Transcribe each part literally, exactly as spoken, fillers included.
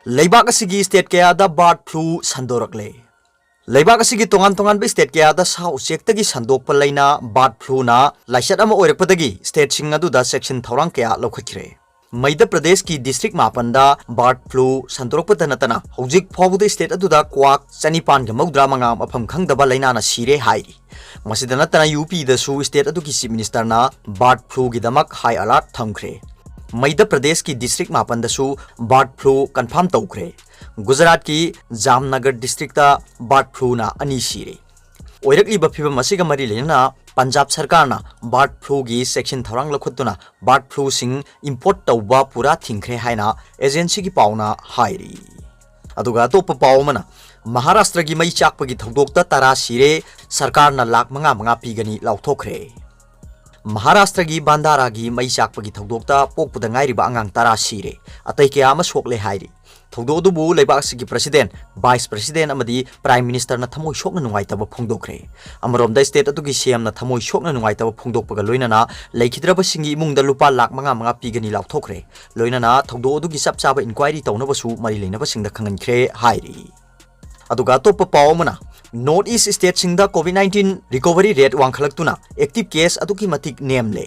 ꯂꯩꯕꯥꯛ ꯑꯁꯤꯒꯤ state ꯀꯌꯥꯗ bird flu ꯁꯟꯗꯣꯔꯛꯂꯦ꯫ ꯂꯩꯕꯥꯛ ꯑꯁꯤꯒꯤ ꯇꯣꯉꯥꯟ ꯇꯣꯉꯥꯟꯕ state ꯀꯌꯥꯗ ꯁꯥ ꯎꯆꯦꯛꯇꯒꯤ ꯁꯟꯗꯣꯛꯄ ꯂꯥꯏꯅꯥ bird fluꯅ ꯂꯥꯏꯆꯠ ꯑꯃ ꯑꯣꯏꯔꯛꯄꯗꯒꯤ stateꯁꯤꯡ ꯑꯗꯨꯗ ꯆꯦꯛꯁꯤꯟ ꯊꯧꯔꯥꯡ ꯀꯌꯥ ꯂꯧꯈꯠꯈ꯭ꯔꯦ꯫ ꯃꯩꯙ꯭ꯌ ꯄ꯭ꯔꯗꯦꯁꯀꯤ district ꯃꯥꯄꯟꯗ bird flu ꯁꯟꯗꯣꯔꯛꯄꯗ ꯅꯠꯇꯅ ꯍꯧꯖꯤꯛ ꯐꯥꯎꯕꯗ state ꯑꯗꯨꯗ ꯀ꯭ꯋꯥꯛ ꯆꯅꯤꯄꯥꯟꯒ ꯃꯧꯗ꯭ꯔꯥ ꯃꯉꯥ ꯃꯐꯝ ꯈꯪꯗꯕ ꯂꯥꯏꯅꯥꯅ ꯁꯤꯔꯦ ꯍꯥꯏꯔꯤ꯫ ꯃꯁꯤꯗ ꯅꯠꯇꯅ UPꯗꯁꯨ state ꯑꯗꯨꯒꯤ chief ministerꯅ bird fluꯒꯤꯗꯃꯛ high alert ꯊꯝꯈ꯭ꯔꯦ꯫ ꯃꯩꯙ꯭ꯌ ꯄ꯭ꯔꯗꯦꯁꯀꯤ district ꯃꯥꯄꯟꯗꯁꯨ bird flu confirm ꯇꯧꯈ꯭ꯔꯦ꯫ ꯒꯨꯖꯔꯥꯠꯀꯤ ꯖꯥꯝꯅꯒꯔ districtꯇ bird fluꯅ ꯑꯅꯤ ꯁꯤꯔꯦ꯫ ꯑꯣꯏꯔꯛꯂꯤꯕ ꯐꯤꯕꯝ ꯑꯁꯤꯒ ꯃꯔꯤ ꯂꯩꯅꯅ ꯄꯟꯖꯥꯕ ꯁꯔꯀꯥꯔꯅ bird fluꯒꯤ ꯆꯦꯛꯁꯤꯟ ꯊꯧꯔꯥꯡ ꯂꯧꯈꯠꯇꯨꯅ bird fluꯁꯤꯡ import ꯇꯧꯕ ꯄꯨꯔꯥ ꯊꯤꯡꯈ꯭ꯔꯦ ꯍꯥꯏꯅ agencyꯒꯤ ꯄꯥꯎꯅ ꯍꯥꯏꯔꯤ꯫ ꯑꯗꯨꯒ ꯑꯇꯣꯞꯄ ꯄꯥꯎ ꯑꯃꯅ, ꯃꯍꯥꯔꯥꯁꯇ꯭ꯔꯒꯤ ꯃꯩ ꯆꯥꯛꯄꯒꯤ ꯊꯧꯗꯣꯛꯇ ꯇꯔꯥ ꯁꯤꯔꯦ, ꯁꯔꯀꯥꯔꯅ ꯂꯥꯈ ꯃꯉꯥ ꯃꯉꯥ ꯄꯤꯒꯅꯤ ꯂꯥꯎꯊꯣꯛꯈ꯭ꯔꯦ꯫ ꯃꯍꯥꯔꯥꯁꯇ꯭ꯔꯒꯤ ꯕꯥꯟꯗꯥꯔꯥꯒꯤ ꯃꯩ ꯆꯥꯛꯄꯒꯤ ꯊꯧꯗꯣꯛꯇ ꯄꯣꯛꯄꯗ ꯉꯥꯏꯔꯤꯕ ꯑꯉꯥꯡ ꯇꯔꯥ ꯁꯤꯔꯦ, ꯑꯇꯩ ꯀꯌꯥ ꯑꯃ ꯁꯣꯛꯂꯦ ꯍꯥꯏꯔꯤ꯫ ꯊꯧꯗꯣꯛ ꯑꯗꯨꯕꯨ ꯂꯩꯕꯥꯛ ꯑꯁꯤꯒꯤ president, vice president ꯑꯃꯗꯤ prime ministerꯅ ꯊꯃꯣꯏ ꯁꯣꯛꯅ ꯅꯨꯡꯉꯥꯏꯇꯕ ꯐꯣꯡꯗꯣꯛꯈ꯭ꯔꯦ꯫ ꯑꯃꯔꯣꯝꯗ state ꯑꯗꯨꯒꯤ CMꯅ ꯊꯃꯣꯏ ꯁꯣꯛꯅ ꯅꯨꯡꯉꯥꯏꯇꯕ ꯐꯣꯡꯗꯣꯛꯄꯒ ꯂꯣꯏꯅꯅ ꯂꯩꯈꯤꯗ꯭ꯔꯕꯁꯤꯡꯒꯤ ꯏꯃꯨꯡꯗ ꯂꯨꯄꯥ ꯂꯥꯈ ꯃꯉꯥ ꯃꯉꯥ ꯄꯤꯒꯅꯤ ꯂꯥꯎꯊꯣꯛꯈ꯭ꯔꯦ꯫ ꯂꯣꯏꯅꯅ ꯊꯧꯗꯣꯛ ꯑꯗꯨꯒꯤ ꯆꯞ ꯆꯥꯕ inquiry ꯇꯧꯅꯕꯁꯨ ꯃꯔꯤ ꯂꯩꯅꯕꯁꯤꯡꯗ ꯈꯪꯍꯟꯈ꯭ꯔꯦ ꯍꯥꯏꯔꯤ꯫ ꯑꯗꯨꯒ ꯑꯇꯣꯞꯄ ꯄꯥꯎ ꯑꯃꯅ, North East stateꯁꯤꯡꯗ COVID nineteen recovery rate ꯋꯥꯡꯈꯠꯂꯛꯇꯨꯅ active case ꯑꯗꯨꯛꯀꯤ ꯃꯇꯤꯛ ꯅꯦꯝꯂꯦ꯫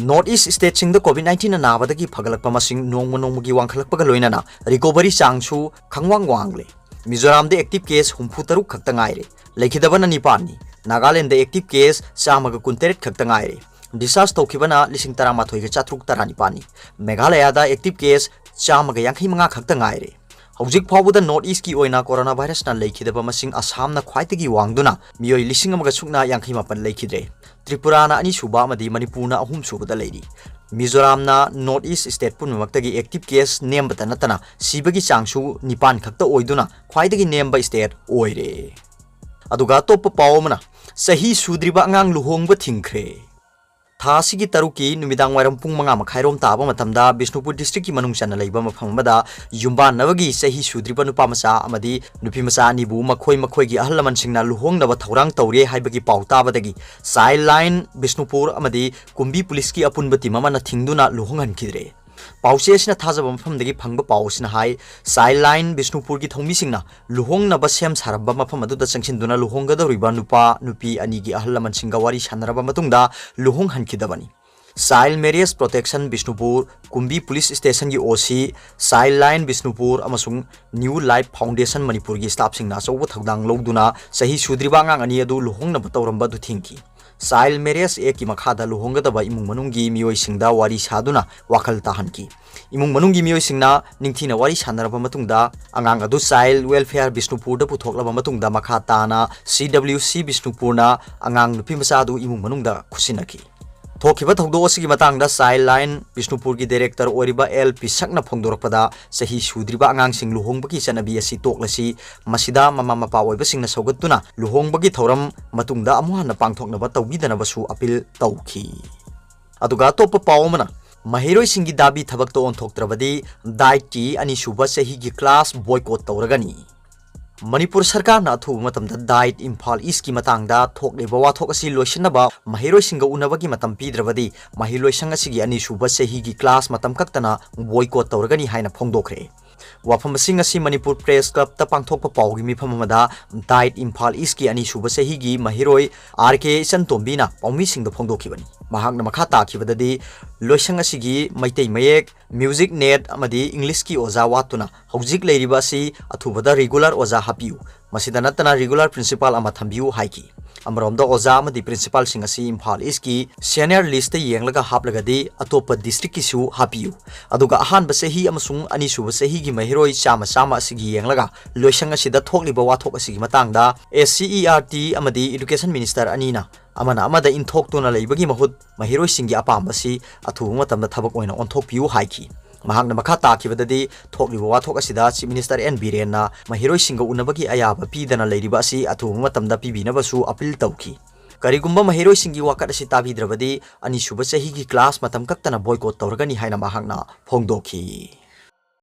North East stateꯁꯤꯡꯗ COVID nineteenꯅ ꯅꯥꯕꯗꯒꯤ ꯐꯒꯠꯂꯛꯄ ꯃꯁꯤꯡ ꯅꯣꯡꯃ ꯅꯣꯡꯃꯒꯤ ꯋꯥꯡꯈꯠꯂꯛꯄꯒ ꯂꯣꯏꯅꯅ recovery ꯆꯥꯡꯁꯨ ꯈꯪꯋꯥꯡ ꯋꯥꯡꯂꯦ꯫ ꯃꯤꯖꯣꯔꯥꯝꯗ active case ꯍꯨꯝꯐꯨ ꯇꯔꯨꯛ ꯈꯛꯇ ꯉꯥꯏꯔꯦ, ꯂꯩꯈꯤꯗꯕꯅ ꯅꯤꯄꯥꯟꯅꯤ꯫ ꯅꯥꯒꯥꯂꯦꯟꯗ active case ꯆꯥꯝꯃꯒ ꯀꯨꯟꯇꯔꯦꯠ ꯈꯛꯇ ꯉꯥꯏꯔꯦ꯫ Discharge ꯇꯧꯈꯤꯕꯅ ꯂꯤꯁꯤꯡ ꯇꯔꯥꯃꯥꯊꯣꯏꯒ ꯆꯥꯇ꯭ꯔꯨꯛ ꯇꯔꯥꯅꯤꯄꯥꯟꯅꯤ꯫ ꯃꯦꯘꯥꯂꯌꯥꯗ active case ꯆꯥꯝꯃꯒ ꯌꯥꯡꯈꯩ ꯃꯉꯥ ꯈꯛꯇ ꯉꯥꯏꯔꯦ꯫ ꯍꯧꯖꯤꯛ ꯐꯥꯎꯕꯗ North Eastꯀꯤ ꯑꯣꯏꯅ coronavirusꯅ ꯂꯩꯈꯤꯗꯕ ꯃꯁꯤꯡ ꯑꯁꯥꯝꯅ ꯈ꯭ꯋꯥꯏꯗꯒꯤ ꯋꯥꯡꯗꯨꯅ ꯃꯤꯑꯣꯏ ꯂꯤꯁꯤꯡ ꯑꯃꯒ ꯁꯨꯞꯅ ꯌꯥꯡꯈꯩ ꯃꯥꯄꯟ ꯂꯩꯈꯤꯗ꯭ꯔꯦ꯫ ꯇ꯭ꯔꯤꯄꯨꯔꯥꯅ ꯑꯅꯤꯁꯨꯕ ꯑꯃꯗꯤ ꯃꯅꯤꯄꯨꯔꯅ ꯑꯍꯨꯝꯁꯨꯕꯗ ꯂꯩꯔꯤ꯫ ꯃꯤꯖꯣꯔꯥꯝꯅ North East state ꯄꯨꯝꯅꯃꯛꯇꯒꯤ active case ꯅꯦꯝꯕꯇ ꯅꯠꯇꯅ ꯁꯤꯕꯒꯤ ꯆꯥꯡꯁꯨ ꯅꯤꯄꯥꯟ ꯈꯛꯇ ꯑꯣꯏꯗꯨꯅ ꯈ꯭ꯋꯥꯏꯗꯒꯤ ꯅꯦꯝꯕ state ꯑꯣꯏꯔꯦ꯫ ꯑꯗꯨꯒ ꯑꯇꯣꯞꯄ ꯄꯥꯎ ꯑꯃꯅ, ꯆꯍꯤ ꯁꯨꯗ꯭ꯔꯤꯕ ꯑꯉꯥꯡ ꯂꯨꯍꯣꯡꯕ ꯊꯤꯡꯈ꯭ꯔꯦ꯫ ꯊꯥ ꯑꯁꯤꯒꯤ ꯇꯔꯨꯛꯀꯤ ꯅꯨꯃꯤꯗꯥꯡ ꯋꯥꯏꯔꯝ ꯄꯨꯡ ꯃꯉꯥ ꯃꯈꯥꯏꯔꯣꯝ ꯇꯥꯕ ꯃꯇꯝꯗ ꯕꯤꯁꯅꯨꯄꯨꯔ districtꯀꯤ ꯃꯅꯨꯡ ꯆꯟꯅ ꯂꯩꯕ ꯃꯐꯝ ꯑꯃꯗ ꯌꯨꯝꯕꯥꯟꯅꯕꯒꯤ ꯆꯍꯤ ꯁꯨꯗ꯭ꯔꯤꯕ ꯅꯨꯄꯥ ꯃꯆꯥ ꯑꯃꯗꯤ ꯅꯨꯄꯤ ꯃꯆꯥ ꯑꯅꯤꯕꯨ ꯃꯈꯣꯏ ꯃꯈꯣꯏꯒꯤ ꯑꯍꯜ ꯂꯃꯟꯁꯤꯡꯅ ꯂꯨꯍꯣꯡꯅꯕ ꯊꯧꯔꯥꯡ ꯇꯧꯔꯦ ꯍꯥꯏꯕꯒꯤ ꯄꯥꯎ ꯇꯥꯕꯗꯒꯤ Child Line ꯕꯤꯁꯅꯨꯄꯨꯔ ꯑꯃꯗꯤ ꯀꯨꯝꯕꯤ ꯄꯨꯂꯤꯁꯀꯤ ꯑꯄꯨꯟꯕ team ꯑꯃꯅ ꯊꯤꯡꯗꯨꯅ ꯂꯨꯍꯣꯡꯍꯟꯈꯤꯗ꯭ꯔꯦ꯫ ꯄꯥꯎꯆꯦ ꯑꯁꯤꯅ ꯊꯥꯖꯕ ꯃꯐꯝꯗꯒꯤ ꯐꯪꯕ ꯄꯥꯎ ꯑꯁꯤꯅ ꯍꯥꯏ, ꯆꯥꯏꯜ ꯂꯥꯏꯟ ꯕꯤꯁꯅꯨꯄꯨꯔꯒꯤ ꯊꯧꯃꯤꯁꯤꯡꯅ ꯂꯨꯍꯣꯡꯅꯕ ꯁꯦꯝ ꯁꯥꯔꯝꯕ ꯃꯐꯝ ꯑꯗꯨꯗ ꯆꯪꯁꯤꯟꯗꯨꯅ ꯂꯨꯍꯣꯡꯒꯗꯧꯔꯤꯕ ꯅꯨꯄꯥ ꯅꯨꯄꯤ ꯑꯅꯤꯒꯤ ꯑꯍꯜ ꯂꯃꯟꯁꯤꯡꯒ ꯋꯥꯔꯤ ꯁꯥꯟꯅꯔꯕ ꯃꯇꯨꯡꯗ ꯂꯨꯍꯣꯡꯍꯟꯈꯤꯗꯕꯅꯤ꯫ Child marriage protection Bishnupur, Kumbi police ꯁ꯭ꯇꯦꯁꯟꯒꯤ O C, child line Bishnupur ꯑꯃꯁꯨꯡ ꯅ꯭ꯌꯨ ꯂꯥꯏꯐ ꯐꯥꯎꯟꯗꯦꯁꯟ ꯃꯅꯤꯄꯨꯔꯒꯤ ꯁ꯭ꯇꯥꯐꯁꯤꯡꯅ ꯑꯆꯧꯕ ꯊꯧꯗꯥꯡ ꯂꯧꯗꯨꯅ ꯆꯍꯤ ꯁꯨꯗ꯭ꯔꯤꯕ ꯑꯉꯥꯡ ꯑꯅꯤ ꯑꯗꯨ ꯂꯨꯍꯣꯡꯅꯕ ꯇꯧꯔꯝꯕ ꯑꯗꯨ ꯊꯤꯡꯈꯤ꯫ ꯆꯥꯏꯜ ꯃꯦꯔꯤꯌꯦꯖ ꯑꯦꯛꯀꯤ ꯃꯈꯥꯗ ꯂꯨꯍꯣꯡꯒꯗꯕ ꯏꯃꯨꯡ ꯃꯅꯨꯡꯒꯤ ꯃꯤꯑꯣꯏꯁꯤꯡꯗ ꯋꯥꯔꯤ ꯁꯥꯗꯨꯅ ꯋꯥꯈꯜ ꯇꯥꯍꯟꯈꯤ꯫ ꯏꯃꯨꯡ ꯃꯅꯨꯡꯒꯤ ꯃꯤꯑꯣꯏꯁꯤꯡꯅ ꯅꯤꯡꯊꯤꯅ ꯋꯥꯔꯤ ꯁꯥꯟꯅꯔꯕ ꯃꯇꯨꯡꯗ ꯑꯉꯥꯡ ꯑꯗꯨ ꯆꯥꯏꯜ ꯋꯦꯜꯐꯤꯌꯔ ꯕꯤꯁꯅꯨꯄꯨꯔꯗ ꯄꯨꯊꯣꯛꯂꯕ ꯃꯇꯨꯡꯗ ꯃꯈꯥ ꯇꯥꯅ ꯁꯤ ꯗꯕ꯭ꯂꯤꯎ ꯁꯤ ꯕꯤꯁꯅꯨꯄꯨꯔꯅ ꯑꯉꯥꯡ ꯅꯨꯄꯤ ꯃꯆꯥ ꯑꯗꯨ ꯏꯃꯨꯡ ꯃꯅꯨꯡꯗ ꯈꯨꯠꯁꯤꯟꯅꯈꯤ꯫ ꯊꯣꯛꯈꯤꯕ ꯊꯧꯗꯣꯛ ꯑꯁꯤꯒꯤ ꯃꯇꯥꯡꯗ ꯆꯥꯏꯜ ꯂꯥꯏꯟ ꯕꯤꯁꯅꯨꯄꯨꯔꯒꯤ ꯗꯥꯏꯔꯦꯛꯇꯔ ꯑꯣꯏꯔꯤꯕ ꯑꯦꯜ ꯄꯤꯁꯛꯅ ꯐꯣꯡꯗꯣꯔꯛꯄꯗ, ꯆꯍꯤ ꯁꯨꯗ꯭ꯔꯤꯕ ꯑꯉꯥꯡꯁꯤꯡ ꯂꯨꯍꯣꯡꯕꯒꯤ ꯆꯠꯅꯕꯤ ꯑꯁꯤ ꯇꯣꯛꯂꯁꯤ, ꯃꯁꯤꯗ ꯃꯃꯥ ꯃꯄꯥ ꯑꯣꯏꯕꯁꯤꯡꯅ ꯁꯧꯒꯠꯇꯨꯅ ꯂꯨꯍꯣꯡꯕꯒꯤ ꯊꯧꯔꯝ ꯃꯇꯨꯡꯗ ꯑꯃꯨꯛ ꯍꯟꯅ ꯄꯥꯡꯊꯣꯛꯅꯕ ꯇꯧꯕꯤꯗꯅꯕꯁꯨ ꯑꯄꯤꯜ ꯇꯧꯈꯤ꯫ ꯑꯗꯨꯒ ꯑꯇꯣꯞꯄ ꯄꯥꯎ ꯑꯃꯅ, ꯃꯍꯩꯔꯣꯏꯁꯤꯡꯒꯤ ꯗꯥꯕꯤ ꯊꯕꯛꯇ ꯑꯣꯟꯊꯣꯛꯇ꯭ꯔꯕꯗꯤ ꯗꯥꯏꯠꯀꯤ ꯑꯅꯤꯁꯨꯕ ꯆꯍꯤꯒꯤ ꯀ꯭ꯂꯥꯁ ꯕꯣꯏꯀꯣꯠ ꯇꯧꯔꯒꯅꯤ꯫ ꯃꯅꯤꯄꯨꯔ ꯁꯔꯀꯥꯔꯅ ꯑꯊꯨꯕ ꯃꯇꯝꯗ ꯗꯥꯏꯠ ꯏꯝꯐꯥꯜ ꯏꯁꯀꯤ ꯃꯇꯥꯡꯗ ꯊꯣꯛꯂꯤꯕ ꯋꯥꯊꯣꯛ ꯑꯁꯤ ꯂꯣꯏꯁꯤꯟꯅꯕ ꯃꯍꯩꯔꯣꯏꯁꯤꯡꯒ ꯎꯅꯕꯒꯤ ꯃꯇꯝ ꯄꯤꯗ꯭ꯔꯕꯗꯤ ꯃꯍꯩ ꯂꯣꯏꯁꯪ ꯑꯁꯤꯒꯤ ꯑꯅꯤꯁꯨꯕ ꯆꯍꯤꯒꯤ ꯀ꯭ꯂꯥꯁ ꯃꯇꯝ ꯀꯛꯇꯅ ꯕꯣꯏꯀꯣꯠ ꯇꯧꯔꯒꯅꯤ ꯍꯥꯏꯅ ꯐꯣꯡꯗꯣꯛꯈ꯭ꯔꯦ꯫ ꯋꯥꯐꯝ ꯑꯁꯤ ꯉꯁꯤ ꯃꯅꯤꯄꯨꯔ ꯄ꯭ꯔꯦꯁ ꯀ꯭ꯂꯕꯇ ꯄꯥꯡꯊꯣꯛꯄ ꯄꯥꯎꯒꯤ ꯃꯤꯐꯝ ꯑꯃꯗ ꯗꯥꯏꯠ ꯏꯝꯐꯥꯜ ꯏꯁꯀꯤ ꯑꯅꯤꯁꯨꯕ ꯆꯍꯤꯒꯤ ꯃꯍꯩꯔꯣꯏ ꯑꯥꯔ ꯀꯦ ꯏꯆꯟꯇꯣꯝꯕꯤꯅ ꯄꯥꯎꯃꯤꯁꯤꯡꯗ ꯐꯣꯡꯗꯣꯛꯈꯤꯕꯅꯤ꯫ ꯃꯍꯥꯛꯅ ꯃꯈꯥ ꯇꯥꯈꯤꯕꯗꯗꯤ, ꯂꯣꯏꯁꯪ ꯑꯁꯤꯒꯤ ꯃꯩꯇꯩ ꯃꯌꯦꯛ, ꯃ꯭ꯌꯨꯖꯤꯛ, ꯅꯦꯠ ꯑꯃꯗꯤ ꯏꯪꯂꯤꯁꯀꯤ ꯑꯣꯖꯥ ꯋꯥꯠꯇꯨꯅ ꯍꯧꯖꯤꯛ ꯂꯩꯔꯤꯕ ꯑꯁꯤ ꯑꯊꯨꯕꯗ ꯔꯤꯒꯨꯂꯔ ꯑꯣꯖꯥ ꯍꯥꯞꯄꯤꯌꯨ꯫ ꯃꯁꯤꯗ ꯅꯠꯇꯅ ꯔꯤꯒꯨꯂꯔ ꯄ꯭ꯔꯤꯟꯁꯤꯄꯥꯜ ꯑꯃ ꯊꯝꯕꯤꯌꯨ ꯍꯥꯏꯈꯤ꯫ ꯑꯃꯔꯣꯝꯗ ꯑꯣꯖꯥ ꯑꯃꯗꯤ ꯄ꯭ꯔꯤꯟꯁꯤꯄꯥꯜꯁꯤꯡ ꯑꯁꯤ ꯏꯝꯐꯥꯜ ꯏꯁꯀꯤ ꯁꯦꯅꯤꯌꯔ ꯂꯤꯁꯇ ꯌꯦꯡꯂꯒ ꯍꯥꯞꯂꯒꯗꯤ ꯑꯇꯣꯞꯄ ꯗꯤꯁꯇ꯭ꯔꯤꯛꯀꯤꯁꯨ ꯍꯥꯞꯄꯤꯌꯨ꯫ ꯑꯗꯨꯒ ꯑꯍꯥꯟꯕ ꯆꯍꯤ ꯑꯃꯁꯨꯡ ꯑꯅꯤꯁꯨꯕ ꯆꯍꯤꯒꯤ ꯃꯍꯩꯔꯣꯏ ꯆꯥꯝꯃ ꯆꯥꯝꯃ ꯑꯁꯤꯒꯤ ꯌꯦꯡꯂꯒ ꯂꯣꯏꯁꯪ ꯑꯁꯤꯗ ꯊꯣꯛꯂꯤꯕ ꯋꯥꯊꯣꯛ ꯑꯁꯤꯒꯤ ꯃꯇꯥꯡꯗ S C E R T ꯑꯃꯗꯤ ꯏꯗꯨꯀꯦꯁꯟ ꯃꯤꯅꯤꯁꯇꯔ ꯑꯅꯤꯅ ꯑꯃꯅ ꯑꯃꯗ ꯏꯟꯊꯣꯛꯇꯨꯅ ꯂꯩꯕꯒꯤ ꯃꯍꯨꯠ ꯃꯍꯩꯔꯣꯏꯁꯤꯡꯒꯤ ꯑꯄꯥꯝꯕꯁꯤ ꯑꯊꯨꯕ ꯃꯇꯝꯗ ꯊꯕꯛ ꯑꯣꯏꯅ ꯑꯣꯟꯊꯣꯛꯄꯤꯌꯨ ꯍꯥꯏꯈꯤ꯫ ꯃꯍꯥꯛꯅ ꯃꯈꯥ ꯇꯥꯈꯤꯕꯗꯗꯤ, ꯊꯣꯛꯂꯤꯕ ꯋꯥꯊꯣꯛ ꯑꯁꯤꯗ ꯆꯤꯐ ꯃꯤꯅꯤꯁꯇꯔ ꯑꯦꯟ ꯕꯤꯔꯦꯟꯅ ꯃꯍꯩꯔꯣꯏꯁꯤꯡꯒ ꯎꯅꯕꯒꯤ ꯑꯌꯥꯕ ꯄꯤꯗꯅ ꯂꯩꯔꯤꯕ ꯑꯁꯤ ꯑꯊꯨꯕ ꯃꯇꯝꯗ ꯄꯤꯕꯤꯅꯕꯁꯨ ꯑꯄꯤꯜ ꯇꯧꯈꯤ꯫ ꯀꯔꯤꯒꯨꯝꯕ ꯃꯍꯩꯔꯣꯏꯁꯤꯡꯒꯤ ꯋꯥꯀꯠ ꯑꯁꯤ ꯇꯥꯕꯤꯗ꯭ꯔꯕꯗꯤ ꯑꯅꯤꯁꯨꯕ ꯆꯍꯤꯒꯤ ꯀ꯭ꯂꯥꯁ ꯃꯇꯝ ꯀꯛꯇꯅ ꯕꯣꯏꯀꯣꯠ ꯇꯧꯔꯒꯅꯤ ꯍꯥꯏꯅ ꯃꯍꯥꯛꯅ ꯐꯣꯡꯗꯣꯛꯈꯤ꯫